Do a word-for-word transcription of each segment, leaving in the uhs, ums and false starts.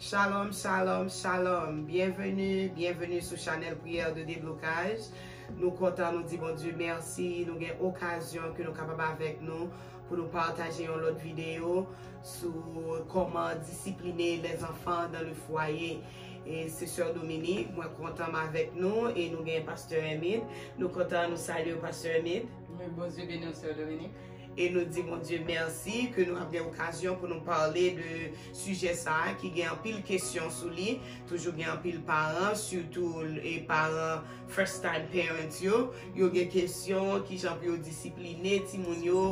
Shalom, shalom, shalom. Byenveni, byenveni sou chanèl Priyè de Deblokaj. Nou kontan, nou di Bondye mèsi. Nou gen okazyon ke nou kapab avèk nou pou nou pataje yon lòt videyo sou kòman disipline lèzanfan dan le fwaye. E se sè Dominique, mwen kontan m avèk nou e nou gen pastè Hermide. Nou kontan, nou salye w, pastè Hermide. Wi, Bondye beni w, sè Dominique. E nou di Bondye mèsi ke nou ap gen okazyon pou nou pale de sijè sa a ki gen anpil kesyon sou li. Toujou gen anpil paran, sitou e paran first time parents yo. Yo gen kesyon kijan pou yo disipline timoun yo,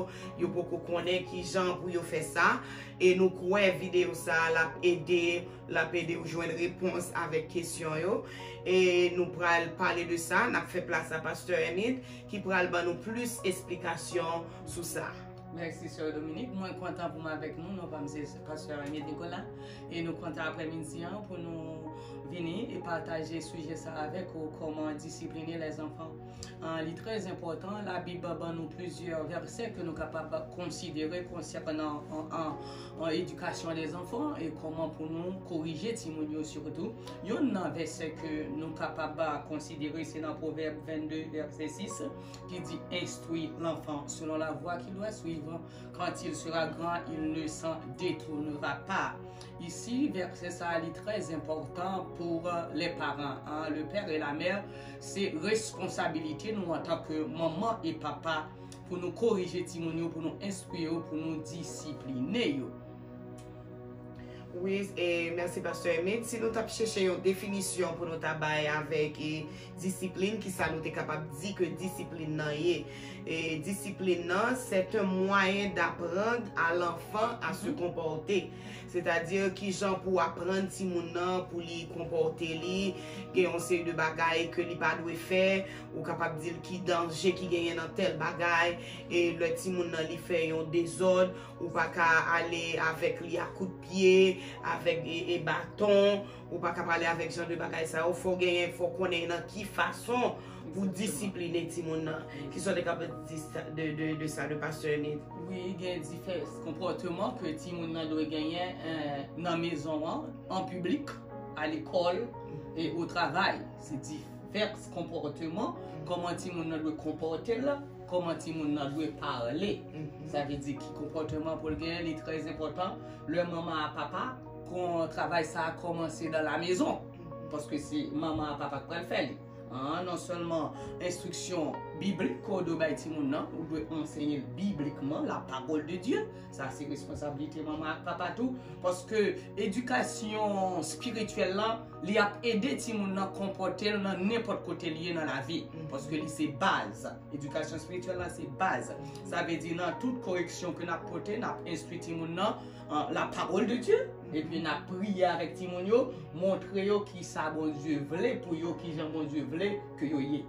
yo poko konnen kijan pou yo fè sa. E nou kwè videyo sa a l ap ede, l ap ede w jwenn repons avèk kesyon yo. E nou pral pale de sa, n ap fè plas a pastè Hermide ki pral ban nou plis esplikasyon sou sa. Mèsi, sè Dominique. Mwen kontan pou m avèk nou. Non pa m se pastè Hermide Nicolas. E nou kontan aprèmidi an pou nou vini e pataje sijè sa avèk ou, kòman disipline lèzanfan. Ah, li trè enpòtan. Labib ban nou plizyè vèsè ke nou kapab konsidere konsènan an, an, an edikasyon lèzanfan e kòman pou nou korije timoun yo sitou. Youn nan vèsè ke nou kapab konsidere se nan Pwovèb vennde, vèsè sis, ki di, Instruis l'enfant selon la voie qu'il doit suivre. Quand il sera grand, il ne s'en détournera pas. Isi, vèsè sa a li trè enpòtan pou lè paran, le père et la mère. Se responsabilite nou antanke manman e papa pou nou korije timoun yo, pou nou enstwi yo, pou nou disipline yo. Wi, e mèsi pastè Hermide. Si nou t ap chèche yon definisyon pou nou ta bay avèk e disiplin, kisa nou te kapab di ke disiplin nan ye? E disiplin nan, c'est un moyen d'apprendre à l'enfant à se comporter. Sètadi, kijan pou w aprann timoun nan pou li konpòte li, gen yon seri de bagay ke li pa dwe fè, ou kapab di l ki danje ki genyen nan tèl bagay, e lè timoun nan li fè yon dezòd, ou pa ka ale avèk li a kout pye, avèk e, e baton, ou pa ka pale avèk jan de bagay sa yo, fò w genyen, fò w konnen nan ki fason pou disipline timoun nan. Kisa w te kapab di sa- de, de, de sa, de pastè Hermide? Wi, gen divès konpòteman ke timoun nan dwe genyen eh, nan mezon an, an piblik, a lekòl e o travay. Se divès konpòteman, kòman timoun nan dwe konpòte l, kòman timoun nan dwe pale. Sa vle di ki konpòteman pou l genyen, li trè enpòtan. Lè manman a papa, kon travay sa a kòmanse dan la mezon. Paske se manman a papa k pral fè li. An, non sèlman enstriksyon biblik ke w dwe bay timoun nan, ou dwe ansenye l biblikman, la parole de Dieu. Sa se responsablite manman ak papa tou. Paske edikasyon espirityèl la, li ap ede timoun nan konpòte l nan nenpòt kote l ye nan lavi. Paske li se baz. Edikasyon espirityèl la se baz. Sa vle di nan tout koreksyon ke n ap pote, n ap enstwi timoun nan an, la parole de Dieu, epi n ap priye avèk timoun yo, montre yo kisa Bondye vle pou yo, kijan Bondye vle ke yo ye.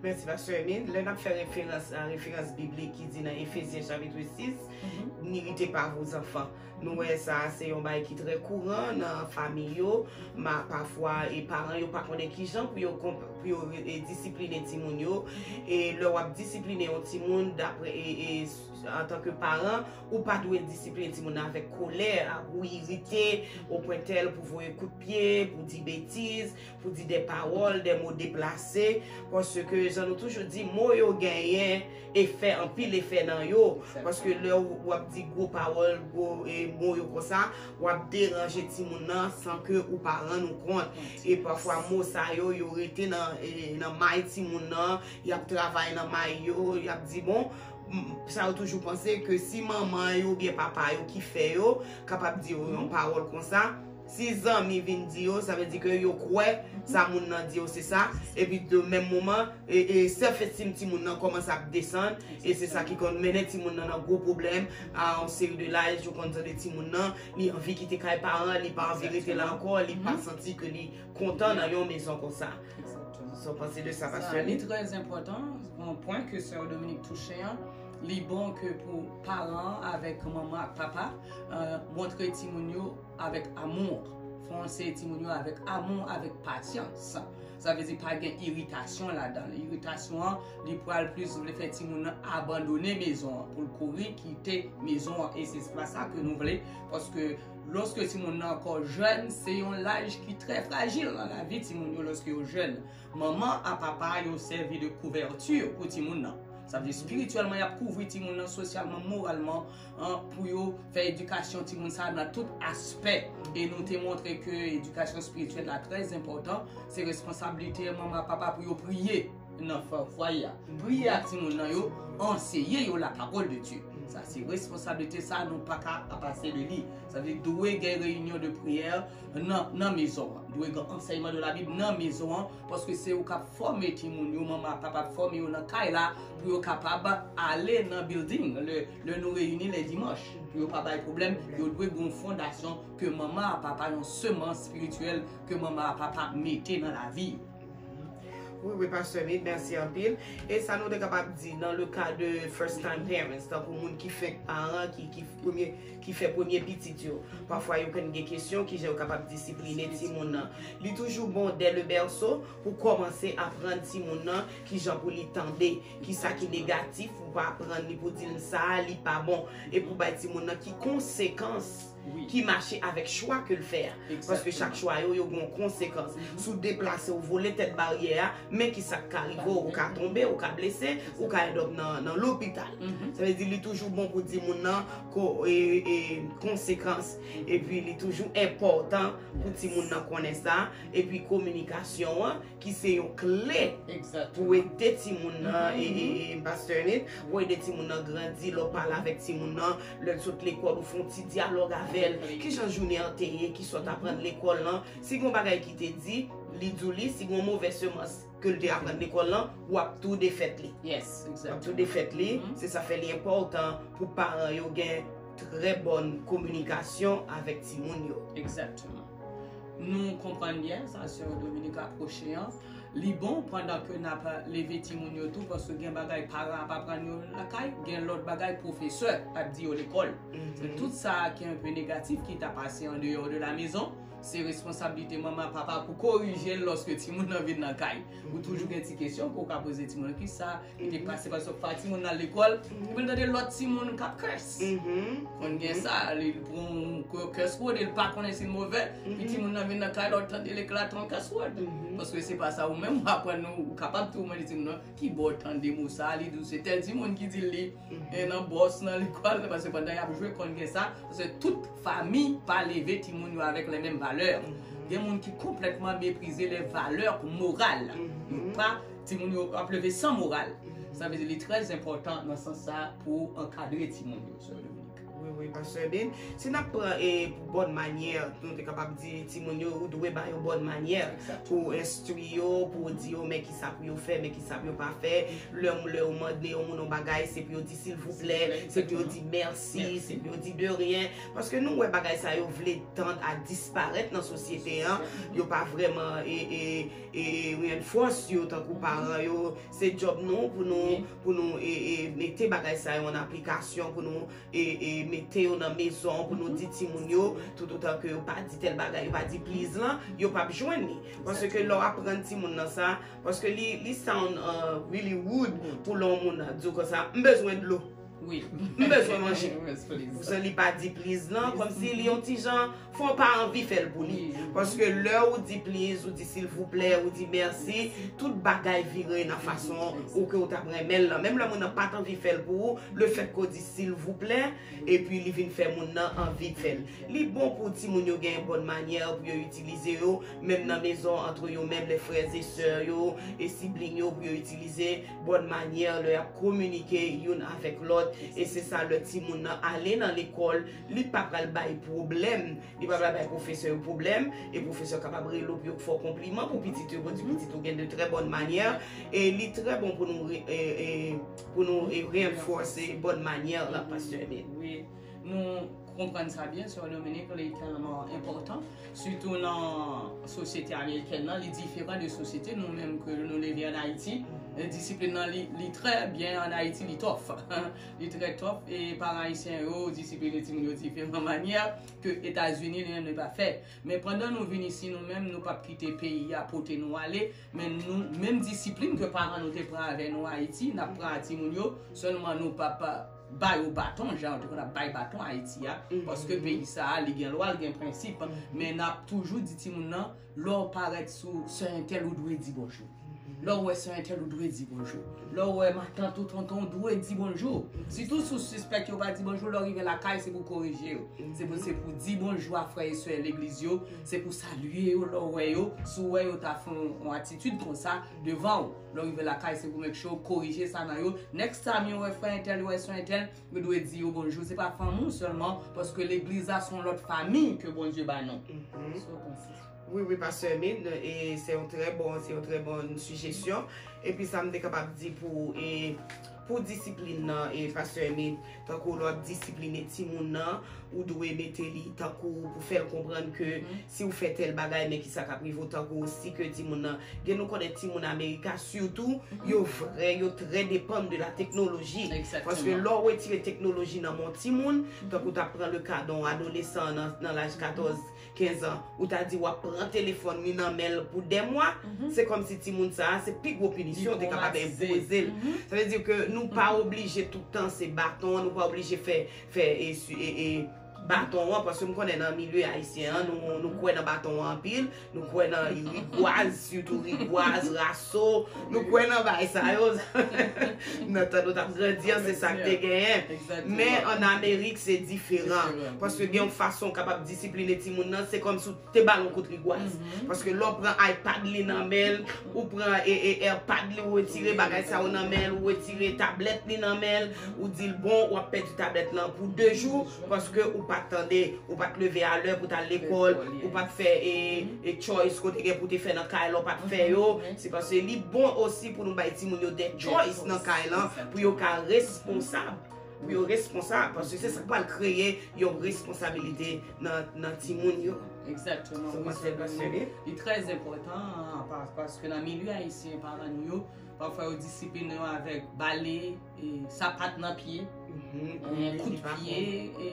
Mèsi pastè Hermide. Lè n ap fè referans a referans biblik ki di nan Efezyen chapit sis, n'irritez pas vos enfants. Nou wè sa se yon bagay ki trè kouran nan fanmi yo. Ma pafwa e paran yo pa konnen kijan pou yo konp- pou yo e, disipline timoun yo. E lè w ap disipline yon timoun dapre e, e, antanke paran, ou pa dwe disipline timoun nan avèk kolè, ou irite opwen tèl pou voye kout pye, pou di betiz, pou di de pawòl, de mo deplase. Paske jan nou toujou di, mo yo genyen efè, anpil efè nan yo. Paske lè w ap di gwo pawòl, gwo e, mo yo konsa, w ap deranje timoun nan san ke ou pa rann ou kont. E pafwa mo sa yo, yo rete nan, e, nan may timoun nan, y ap travay nan may yo, y ap di bon, m- sa yo toujou panse ke si manman yo oubyen papa yo ki fè yo, kapab di yo yon pawòl konsa, si zanmi vin di yo, sa vle di ke yo kwè sa moun nan di yo se sa, epi de menm moman, e, e, self esteem timoun nan kòmanse ap desann, e se sa ki konn mennen timoun nan nan gwo pwoblèm, a yon seri de laj, ou konn tande timoun nan, li anvi kite kay paran, li pa anvi rete la ankò, li pa santi ke li kontan nan yon mezon konsa. Sa w panse de sa, pastè? Li trè enpòtan, yon pwen ke sè Dominique touche an, li bon ke pou paran an avèk manman ak papa, euh, montre timoun yo avèk amou. Konseye timoun yo avèk amou, avèk pasyans. Sa vle di pa gen iritasyon ladan l. Iritasyon an, li pral plis vle fè timoun nan abandone mezon an, pou l kouri kite mezon an. E se pa sa ke nou vle, paske lòske timoun nan ankò jèn, se yon laj ki trè frajil nan lavi timoun yo lòske yo jèn. Manman a papa yo sèvi de kouvèti pou timoun nan. Sa vle di espirityèlman, y ap kouvri timoun nan, sosyalman, moralman, an, pou yo fè edikasyon timoun sa a nan tout aspè. E nou te montre ke edikasyon espirityèl la trè enpòtan. Se responsablite manman a papa pou yo priye nan fwa- fwaye a. Priye ak timoun nan yo, anseye yo la parole de Dieu. Sa se responsablite sa, nou pa ka pase de li. Sa vle di dwe gen reyinyon de priyè nan, nan mezon an. Dwe gen ansèyman de la Bib nan mezon an, paske se ou k ap fòme timoun yo, manman ak papa ap fòme yo nan kay la, pou yo kapab ale nan building lè, lè nou reyini lè dimanch. Pou yo pa bay pwoblèm, yo dwe gen yon fondasyon ke manman ak papa, yon semans espirityèl ke manman ak papa mete nan lavi yo. Wi, wi, Pastè Mid, mèsi anpil. E sa nou te kapab di nan le ka de first time parents, tankou moun ki fenk paran, ki, ki premye, ki fè premye pitit yo. Pafwa yo konn gen kesyon, kijan yo kapab disipline timoun nan. Li toujou bon dès le berceau pou kòmanse aprann timoun nan kijan pou li tande, kisa ki negatif, pou pa aprann li pou di l sa a, li pa bon. E pou bay timoun nan ki konsekans ki mache avèk chwa ke l fè a. Paske chak chwa yo, yo gen yon konsekans. Si w deplase, w vole tèt baryè a, men ki sa k ka rive w, ou ka tonbe, ou ka blese, ou ka end up nan, nan lopital. Sa vle di li toujou bon pou di moun nan ko, e, e, konsekans. Epi li toujou enpòtan pou timoun nan konnen sa. Epi kominikasyon an, ki se yon kle pou ede timoun nan, e, e, e, Pastè Nit, pou ede timoun nan grandi, lè w pale avèk timoun nan, lè l sot lekòl, ou fè yon ti dyalòg avè l. Kijan jounen an te ye, kisa w t aprann lekòl lan? Si gen yon bagay ki te di, li di w li, si gen yon move semans ke l te aprann lekòl lan, w ap tou defèt li. Yes, W ap tou defèt li. Se sa fè li enpòtan pou paran yo gen trè bòn kominikasyon avèk timoun yo. Egzakteman. Nou konprann byen sa sè Dominique apwoche an. Li bon pandan ke n ap leve timoun yo tou, paske gen bagay paran ap aprann yo lakay, gen lòt bagay pwofesè ap di yo lekòl. Se tout sa ki enpe negatif ki ta pase an deyò de la mezon. Se responsablite manman, papa pou korije l lòske timoun nan vin nan kay. Ou toujou gen ti kesyon ke w ka poze timoun nan. Kisa ki te pase? Paske fwa timoun nan al lekòl, epi l tande lòt timoun k ap curse. Konn gen sa, li pran yon curse word, li pa konnen si l move. Epi timoun nan vin nan kay la, w tande l eklate yon curse word. Paske se pa sa ou menm w aprann nou, ou kapab tou mande timoun nan, ki bò w tande mo sa a, li di w se tèl timoun ki di l li. E nan bòs nan lekòl, paske pandan y ap jwe, konn gen sa, paske tout fanmi pa leve timoun yo avèk les mêmes valeurs. Gen moun ki konplètman meprize les valeurs morales. Yo pa, timoun yo ap leve san moral. Sa vle di li trè enpòtan nan sans sa pou ankadre timoun yo, sè Dominique. Wi, wi, Pastè Ben. Si n ap pran, e, pou bòn manyè, nou te kapab di timoun yo, ou dwe ba yo bòn manyè pou enstwi yo, pou di yo men kisa pou yo fè, men kisa pou yo pa fè. Lè, lè yo mande yon moun yon bagay, se pou yo di silvouplè, se pou yo di mèsi, se pou yo di de rien. Paske nou wè bagay sa yo vle tand a disparèt nan sosyete an. Yo pa vrèman, e, e, e, reinforce yo tankou paran yo. Se djòb nou pou nou, pou nou, e, e, mete bagay sa yo an aplikasyon, pou nou, e, e, mete yo nan mezon, pou nou di timoun yo, toutotan ke yo pa di tèl bagay, yo pa di please lan, yo p ap jwenn li. Paske lè w aprann timoun nan sa, paske li, li sound, uh, really rude pou lè yon moun di w konsa, "M bezwen dlo." M bezwen manje. Ou san li pa di please lan, kòmsi li yon ti jan, fò w pa anvi fè l pou li. Paske lè ou di please, ou di silvouplè, ou di mèsi, tout bagay vire nan fason ou ke ou t ap renmen l lan. Menm lè moun nan pa t anvi fè l pou ou, lefètke w di silvouplè, epi li vin fè moun nan anvi fè l. Li bon pou timoun yo gen bòn manyè pou yo itilize yo, menm nan mezon, antre yo menm, les frères et sœurs yo, e sibling yo, pou yo itilize bòn manyè lè y ap kominike youn avèk lòt. E se sa, lè timoun nan ale nan lekòl, li pa pral bay pwoblèm, li pa pral bay pwofesè yo pwoblèm, e pwofesè yo kapab rele w pou yo fè w konpliman pou pitit yo, pou di pitit ou gen de trè bòn manyè. E li trè bon pou nou re- e- e- pou nou e- reinforce bòn manyè la, Pastè Emile. Wi, nou konprann sa byen, sè Dominique, li tèlman enpòtan, sitou nan sosyete amerikèn nan, li diferan de sosyete nou menm ke nou leve an Ayiti. E disiplin nan li, li trè byen an Ayiti, li tough. Li trè tough e paran ayisyen yo disipline timoun yo diferan manyè ke Etazini li menm li pa fè. Men pandan nou vin isi nou menm, nou p ap kite peyi a pote nou ale, men nou, menm disiplin ke paran nou te pran avè nou Ayiti, n ap pran a timoun yo, sèlman nou p ap ba yo baton, jan yo te konn ap bay baton Ayiti a, paske peyi sa a, li gen lwa, li gen prensip, men n ap toujou di timoun nan, lè w parèt sou sè entèl, ou dwe di bonjou. Lè w wè sè entèl, ou dwe di bonjou. Lè w wè matant ou tonton, ou dwe di bonjou. Sitou si w sispèk yo pa di bonjou, lè w rive lakay, se pou korije yo. Se pou, se pou di bonjou a frè e sè legliz yo, se pou salye yo lè w wè yo. Si w wè yo ta fè yon, yon atitid konsa devan w, lè w rive lakay, se pou make sure w korije sa nan yo. Next time yo wè frè entèl, yo wè sè entèl, yo dwe di yo bonjou. Se pa fanmi w sèlman, paske legliz la se yon lòt fanmi ke Bondye ba nou. So, konsa. Wi, wi, pastè Hermine, e se yon trè bon, se yon trè bon sijesyon. Epi sa m te kapab di pou, e, pou disiplin nan, e, pastè Hermine, tankou lè w ap disipline timoun nan, ou dwe mete li tankou pou fè l konprann ke si w fè tèl bagay, men kisa k ap rive w, tankou si ke timoun nan, gen nou konnen timoun Amerika, sitou, yo vrè, yo trè depann de la teknoloji. Paske lè w retire teknoloji nan men yon timoun, tankou w ta pran le ka de yon adolesan nan, nan laj katòz, kenz an, ou ta di w ap pran telefòn li nan men l pou dè mwa, se kòmsi timoun sa a, se pi gwo pinisyon yo te kapab enpoze l. Sa vle di ke nou pa oblije tout tan se baton an, nou pa oblije fè, fè, e, su- e, e, baton an, paske m konnen nan milye ayisyen an, nou, nou kwè nan baton an anpil, nou kwè nan rigwaz, sitou rigwaz, raso, nou kwè nan bagay sa yo. Nan tan nou t ap grandi an, se sa k te genyen. Men ann Amerik, se diferan. Paske gen yon fason w kapab disipline timoun nan, se kòmsi w te ba l yon kout rigwaz. Paske lè w pran iPad li nan men l, ou pran e, e, AirPad li, ou retire bagay sa yo nan men l, ou retire tablèt li nan men l, ou di l, bon, w ap pèdi tablèt lan pou de jou, paske ou pa t tande, ou pa t leve alè pou t al lekòl, ou pa t fè e, e chores ke w te gen pou w te fè nan kay la, ou pa t fè yo. Se paske li bon osi pou nou bay timoun yo de chores nan kay lan, pou yo ka responsab. Pou yo responsab, paske se sa k pral kreye yon responsabilite nan, nan timoun yo. Egzakteman. Li trè enpòtan, pa- paske nan milye ayisyen, paran nou yo, pafwa yo disipline yo avèk bale, e, sapat nan pye, e, kout pye, e,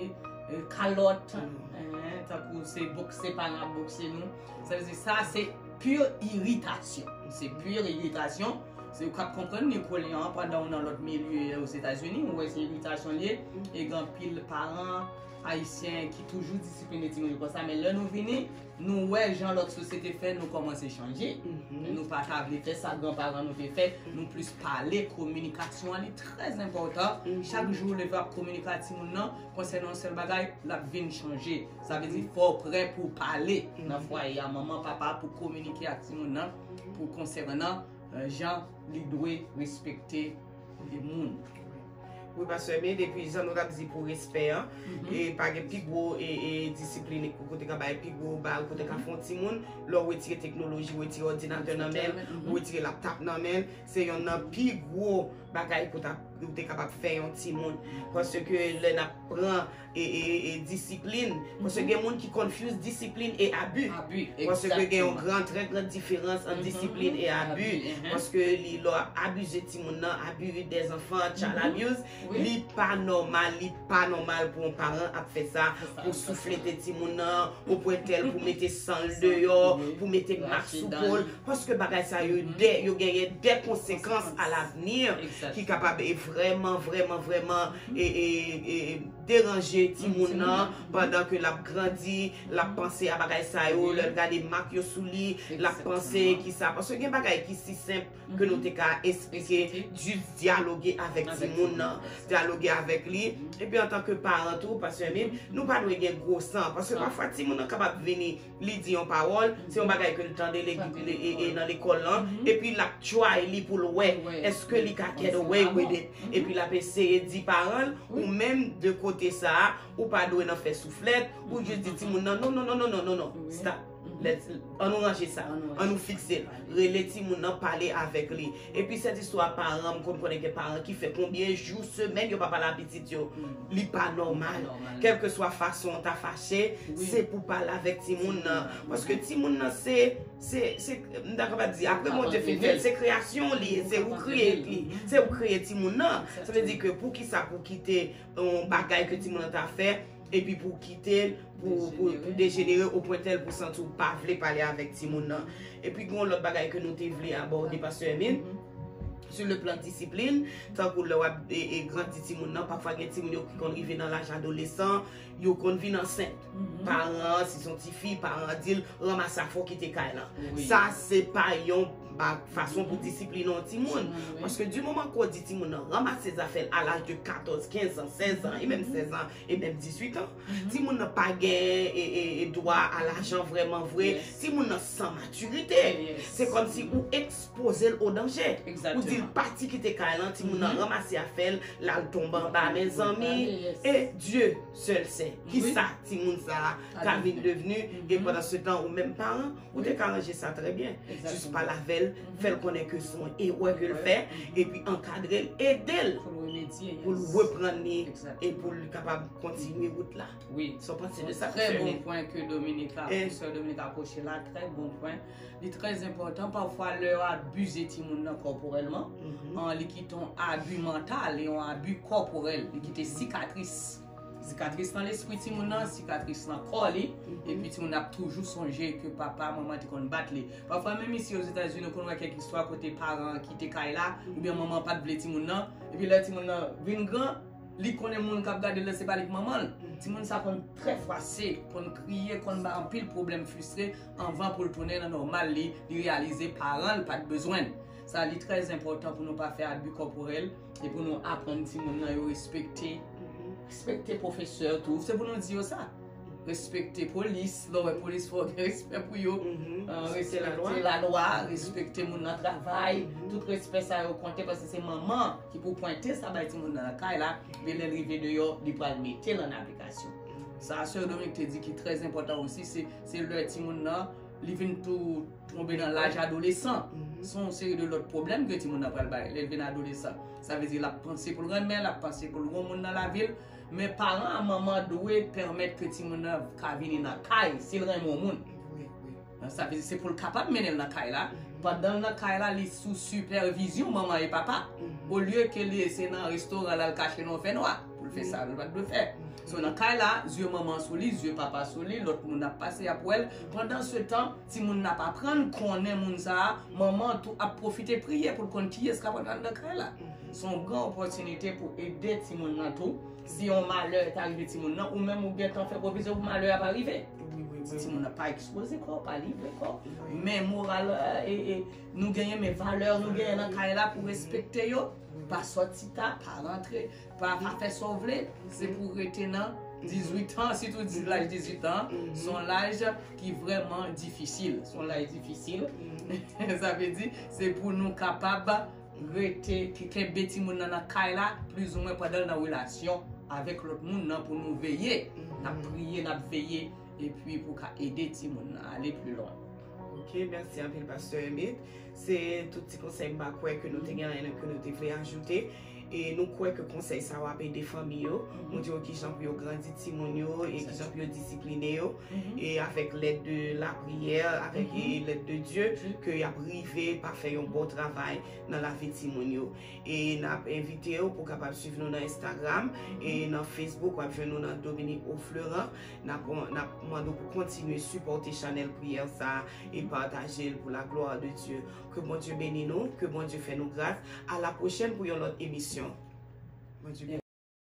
e, kalòt, e, tankou se bokse, paran ap bokse nou. Sa vle di, sa se pure iritasyon. Se pure iritasyon. Se ou k ap konprann Napoleon an pandan ou nan lòt milye Ozetazini, ou wè se iritasyon li ye, e gen anpil paran ayisyen ki toujou disipline timoun yo konsa, men lè nou vini, nou wè jan lòt sosyete fè, nou kòmanse chanje. Nou pa ta vle fè sa granparan nou te fè, nou plis pale, kominikasyon an li trè enpòtan. Chak jou ou leve ap kominike ak timoun nan konsènan yon sèl bagay, l ap vin chanje. Sa vle di fò w prè pou w pale nan fwaye a, manman, papa, pou kominike ak timoun nan, pou konsènan, e, jan li dwe respekte moun. Wi, pastè, men depi jan nou t ap di pou respè an, e pa gen pi gwo e, e disiplin kote ka bay pi gwo bal, kote ka fè yon timoun, lè w retire teknoloji, w retire òdinatè nan men l, w retire laptop nan men l, se yonn nan pi gwo bagay pou ta, pou te kapab fè yon timoun. Paske lè n ap pran e, e, e disiplin. Paske gen moun ki confuse disiplin e abi. Paske gen yon gran, trè gran diferans ant disiplin e abi. Paske li, lè w ap abize timoun nan, abus des enfants, child abuse, li pa nòmal, li pa nòmal pou yon paran ap fè sa, pou souflete timoun nan, opwentèl pou mete san l deyò, pou mete mak sou po l. Paske bagay sa yo, de, yo genyen de konsekans a lavni ki kapab e vrèman, vrèman, vrèman e, e, e, deranje timoun nan pandan ke l ap grandi, l ap panse a bagay sa yo, lè l gade mak yo sou li, l ap panse ki sa. Paske gen bagay ki si senp ke nou te ka esplike, jis dyaloge avèk timoun nan, dyaloge avèk li. Epi antanke paran tou, pastè Hermine, nou pa dwe gen gwo san. Paske pafwa timoun nan kapab vini li di yon pawòl, se yon bagay ke l tande nan lekòl lan, epi l ap try li pou l wè èske li ka get away with it. Epi l ap eseye di paran l, ou menm de kote sa a, ou pa dwe nan fè souflèt, ou jis di timoun nan, non, non, non, non, non, non, non, stop. Let's, an nou ranje sa. An nou fikse l. Rele timoun nan, pale avèk li. Epi sèt istwa paran, m konn konnen gen paran ki fè konbyen jou, semèn yo pa pale a pitit yo. Li pa nòmal. Kèlkeswa fason w ta fache, se pou pale avèk timoun nan. Paske timoun nan se, se, se, m ta kapab di, apre Bondye fin fè l, se kreyasyon li, se ou kreye li, se ou kreye timoun nan. Sa vle di ke poukisa pou kite yon bagay ke timoun nan ta fè, epi pou kite l, pou, pou, pou dejenere o pwen tèl pou santi w pa vle pale avèk timoun nan. Epi gen yon lòt bagay ke nou te vle abòde, pastè Hermine, sur le plan disiplin, tankou lè w ap e, e, grandi timoun nan, pafwa gen timoun yo ki konn rive nan laj adolesan, yo konn vin ansent. Paran an, si se yon tifi, paran an di l, ranmase afè w kite kay lan. Sa se pa yon ba- fason pou disipline yon timoun. Paske di moman ke w di timoun nan ranmase zafè l a laj de katòz, kenz an, sèz an, e menm sèz an, e menm dizuit an, timoun nan pa gen e, e, e dwa a lajan vrèman vre. Timoun nan san matirite. Se kòmsi ou ekspoze l o danje. Ou di l pati kite kay lan, timoun nan ranmase afè l, l al tonbe anba men zanmi. E Dye sèl sè kisa timoun sa a ka vin devni. E pandan se tan, ou menm paran, ou te ka ranje sa trè byen. Jis pale avè l, fè l konnen ke se yon erè ke l fè, epi ankadre l, ede l pou l reprann li e pou l kapab kontinye wout la. Sa w panse de sa, pastè Hermine? Trè bon pwen ke Dominika, sè Dominika koche la, trè bon pwen. Li trè enpòtan, pafwa lè yo abize timoun nan kòporèlman, an, li kite yon abi mantal, yon abi kòporèl, li kite sikatris. Sikatris nan lespri timoun nan, sikatris nan kò li, epi timoun nan ap toujou sonje ke papa, manman te konn bat li. Pafwa menm isi Ozetazini, nou konn wè kèk istwa kote paran an kite kay la, oubyen manman an pa t vle timoun nan, epi lè timoun nan vin gran, li konnen moun k ap gade l se pa li k manman l. Timoun sa konn trè fwase, konn kriye, konn bay anpil pwoblèm, fristre, anvan pou l tounen nan nòmal li, li reyalize paran l pa t bezwen l. Sa li trè enpòtan pou nou pa fè abi kòporèl e pou nou aprann timoun nan yo respekte, respekte pwofesè tou. Se pou nou di yo sa. Respekte polis, lè w wè polis fè w gen respè pou yo. Respekte lalwa, respekte moun nan travay. Tout respè sa yo konte paske se manman ki pou pwente sa bay timoun nan nan kay la. Men lè l rive deyò, li pral mete l an aplikasyon. Sa sè Dominique te di ki trè enpòtan osi, se, se lè timoun nan, li vin tou tonbe nan laj adolesan. Se yon seri de lòt pwoblèm ke timoun nan pral bay lè l vin adolesan. Sa vle di l ap panse pou l renmen, l ap panse pou l gon moun nan lavi l. Men paran an, manman an dwe pèmèt ke timoun nan ka vini nan kay si l renmen yon moun. Sa vle di se pou l kapab mennen l nan kay la. Pandan l nan kay la, li sou sipèvizyon manman e papa. Olye ke li se nan restoran l al kache nan yon fènwa pou l fè sa l pa t dwe fè. So nan kay la, zye manman sou li, zye papa sou li, lòt moun ap pase, y ap wè l. Pandan se tan, timoun nan ap aprann konnen moun sa a, manman an tou ap pwofite priye pou l konn kiyès k ap antre anndan kay la. Se yon gran opòtinite pou ede timoun nan tou. Si yon malè ta rive timoun nan, ou menm ou gentan fè pwovizyon pou malè a pa rive. Si timoun nan pa ekspoze kò, pa livre kò, men moral, e, e, nou genyen, men valè nou genyen nan kay la pou respekte yo, pa sòti ta, pa rantre, pa, pa fè sa w vle, se pou rete nan dizuit an, sitou di laj dizuit an, se yon laj ki vrèman difisil, se yon laj difisil. Sa vle di, se pou nou kapab rete, ki kenbe timoun nan nan kay la, plizoumwen pandan l nan relasyon avèk lòt moun nan pou nou veye. N ap priye, n ap veye, epi pou ka ede timoun nan ale pi lwen. Ok, mèsi anpil, pastè Hermine. Se tout ti konsèy m pa kwè ke nou te gen anyen ke nou te vle ajoute. E nou kwè ke konsèy sa yo ap ede fanmi yo. Montre yo kijan pou yo grandi timoun yo e kijan pou yo disipline yo. E avèk lèd de lapriyè, avèk e lèd de Dye, ke y ap rive pa fè yon bon travay nan lavi timoun yo. E n ap envite w pou w kapab swiv nou nan Instagram e nan Facebook, w ap jwenn nou nan Dominique Aufleurant. N ap, n ap mande w pou kontinye sipòte chanèl priyè sa a e pataje l pour la gloire de Dieu. Ke Bondye beni nou, ke Bondye fè nou gras. A la pwochèn pou yon lòt emisyon. Bondye beni.